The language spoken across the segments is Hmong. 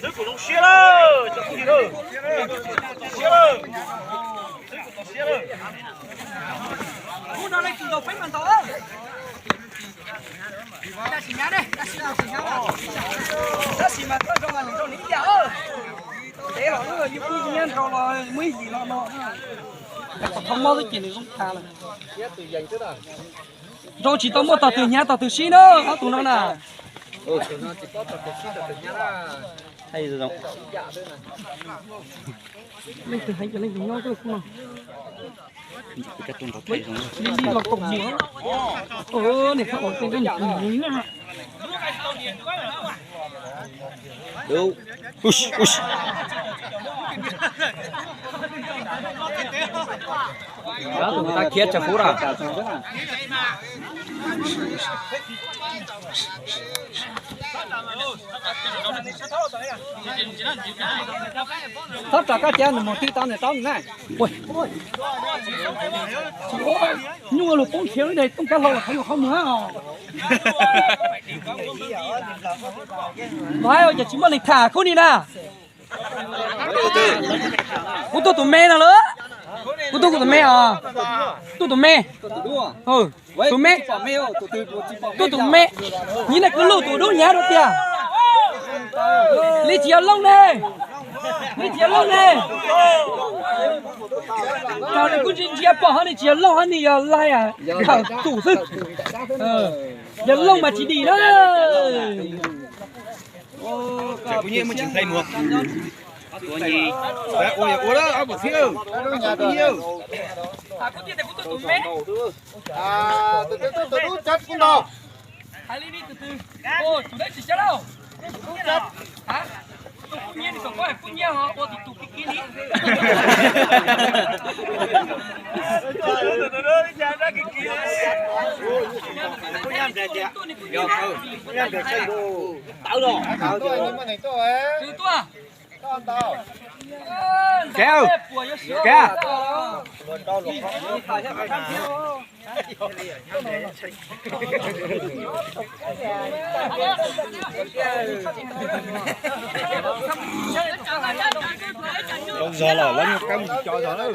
Xwb kuv zoo siab lawm, cov kwv tij lawm. Zoo siab lawm. Xwb kuv zoo siab lawm. Tab sis mas, tab sis mas koj zoo mas nws zoo li ib yam. Ntev los lub yus kuj nyiab nrau los muaj ib yim los no. Qhov mob twb ces nws zoo tas lawm. Zoo tsis tau muaj tog twg hnyav tog twg sib na, ob tug no na. Leej twg heev ces leej twg nyob xwb no. Li li los koom mus. Niam txhab ua tej nyob mus. Tus ntawd khiav tsawg fub lawm. Txhob rov qab cav nws mus ti tau nws taub na. Nyuaj lug poob khiav li tooj kab hlau los thov yus qhov muag os. Los hais ces tsis muaj neeg tham khub ni na. Kuv tuaj tus me no lawm. Kuv tuaj kuv tus me os. Tuaj tus me. Tus me. Tuaj tus me. Nyiv nej kuv luj tus dub hnyav dua tiag. Li tsis yog looj ne. Li tsis yog looj ne. Raug li kuv ntsia ntsia pom hov ni tsis yog looj hov ni yog laig thawm tus xwb. Yog looj mas tsis dim na. Hais li ne tus twg? Tus dawb tsis sab lauj. Tus kub nyiab, tus kub nyiab ho ua tus tus kiv kiv li. Twg tuaj? Kev, kev. Zoo zog los lawv nyuag kab mus tsis co zog lawm.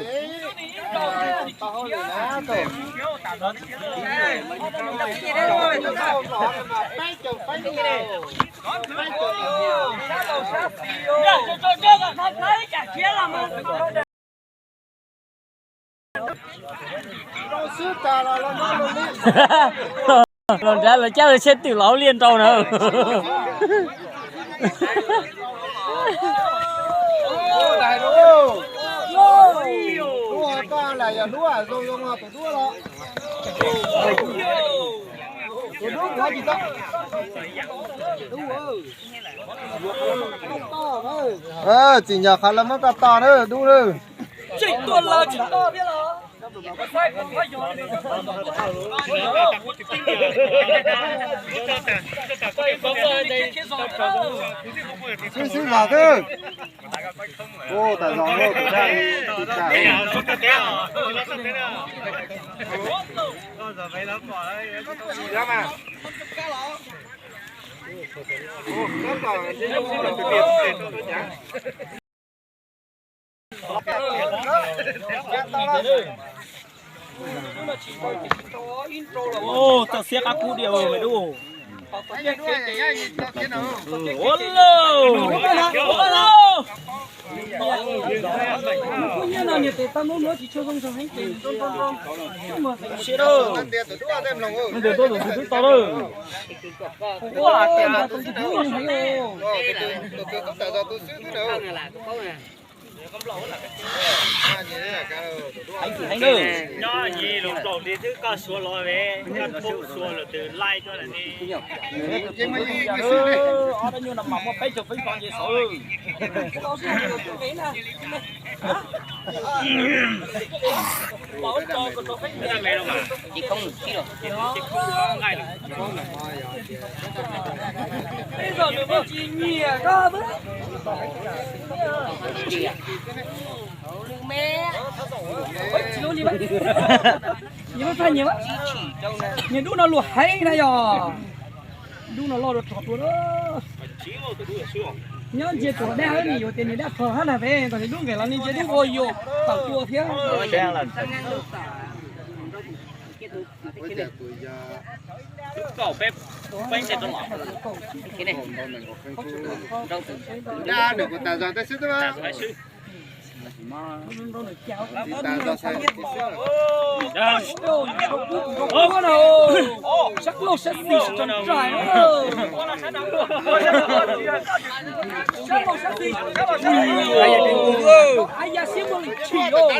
Los nrad los cab los tsheb twm los liaj nrau na. Txim nyog qhov lawv muab koj tos na dub na. Sib sib zog xwb. Ua tas zog ua tus daj li tus daj. Txawj xiab qab kub diam me dub. Ua lauj, ua lauj. Siab lawm. Nws tus tub tus twb tau lawm. Heev heev lawm. Nyob yim lus nplaum li twb koj suav los ve, koj poob suav lawm twb laij tuaj lawm ne. Ob peb nyuag no mas muaj peb caug feeb fo ces xauv. Peb zaum nws muaj tsis nyiam koj. Nyias dub no luag heev na yog. Dub no loj dua rog dua. Nyob ntsia tus dab hab ni yuav tias nws dab rog hab na peb, tos nws dub nkeeg los nws ntsia dub ua yus tawm tua thiab. Dab nws kuv tas zog tej xwb twb. Sab laug sab xis tso rais. Sab laug sab xis. Ay ya siab muaj li chim os.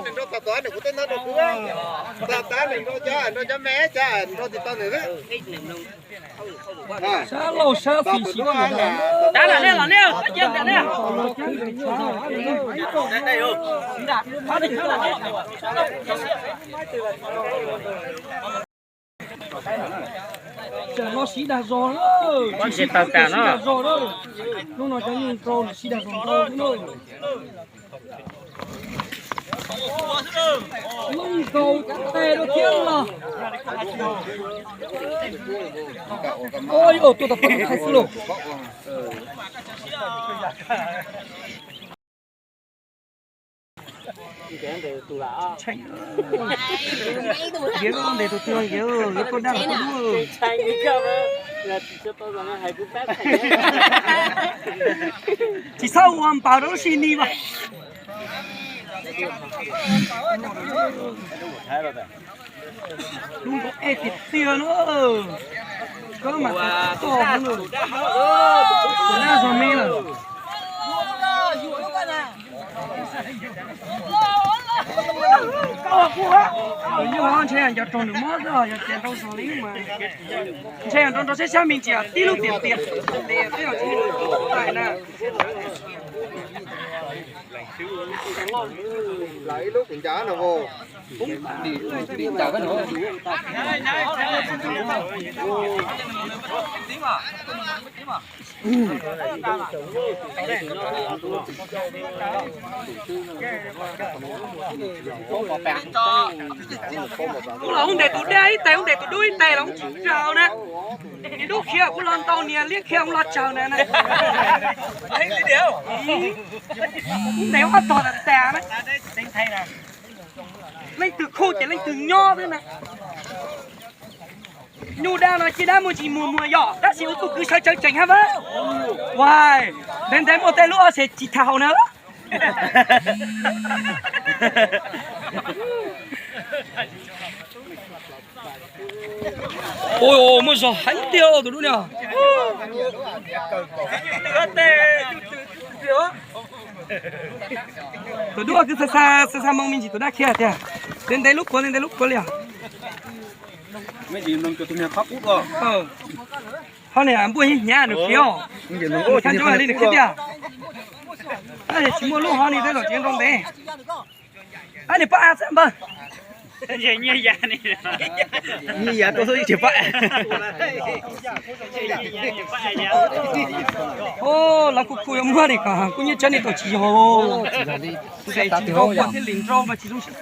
Sab laug sab xis xis tso rais. Tseem no siv dag zog lawm, tsis siv dag zog lawm. Hnub no cov nyuj nrau nws siv dag zog nrau xwb na. Lub nkaus tes rau thiab los. Oj, tuaj tau pab thaij xwb lauj. Ntiav koj ntes tus twg ntiav, yuav tuaj dab los tuaj dub. Tsis txhob ua npaws rau lub sij ni mas. Lub nkaus ej tiag tiag na. Koj mas tog na. Tus dab zog me lawm. Yog ntshe yog nco raug nws mob xwb, yog tias nrau zog li mas ntshe yog nrau nrau sab sab me ntsis tib lub tiam tiam. Kuv los ub ntes tus daj ib tes, ub ntes tus dub ib tes los ub tsis raug na. Niag dub khiav kuv los ntau, niag liab khiav ub los tsaug na. Ub ntes ub ob tog tas tas na. Leej twg khuj ces leej twg nyob xwb na. Nyuj dab no cia dab muaj ntsis muag muag yom, tab sis ua tus kwv sawv tsawv tseem hab. Ua, ntev ntev muaj tej lub ob txhais tsis tham haum na. Ua, muaj zog heev tiag tus dub no. Tus dub kwv xa xa moo me ntsis tus dab khiav tiag. Ntev ntev lub kuav, ntev ntev lub kuav li os. Ho niam npuaj hnyav nws khiav os. Nws khiav ncauj li nws khiav tiag. Tsis muaj lub ho ni tej zaum tseem nrau ntev. Ab, nws pab a xwb npawg. Nyiaj yav tuaj xwb tsis pab. Lawv kuj kuj yuav muab ni kom kuj nyiaj tsawb ni tau tsis yog. Nqes tsis nrau mas thiaj li nrau mas tsis zoo siab.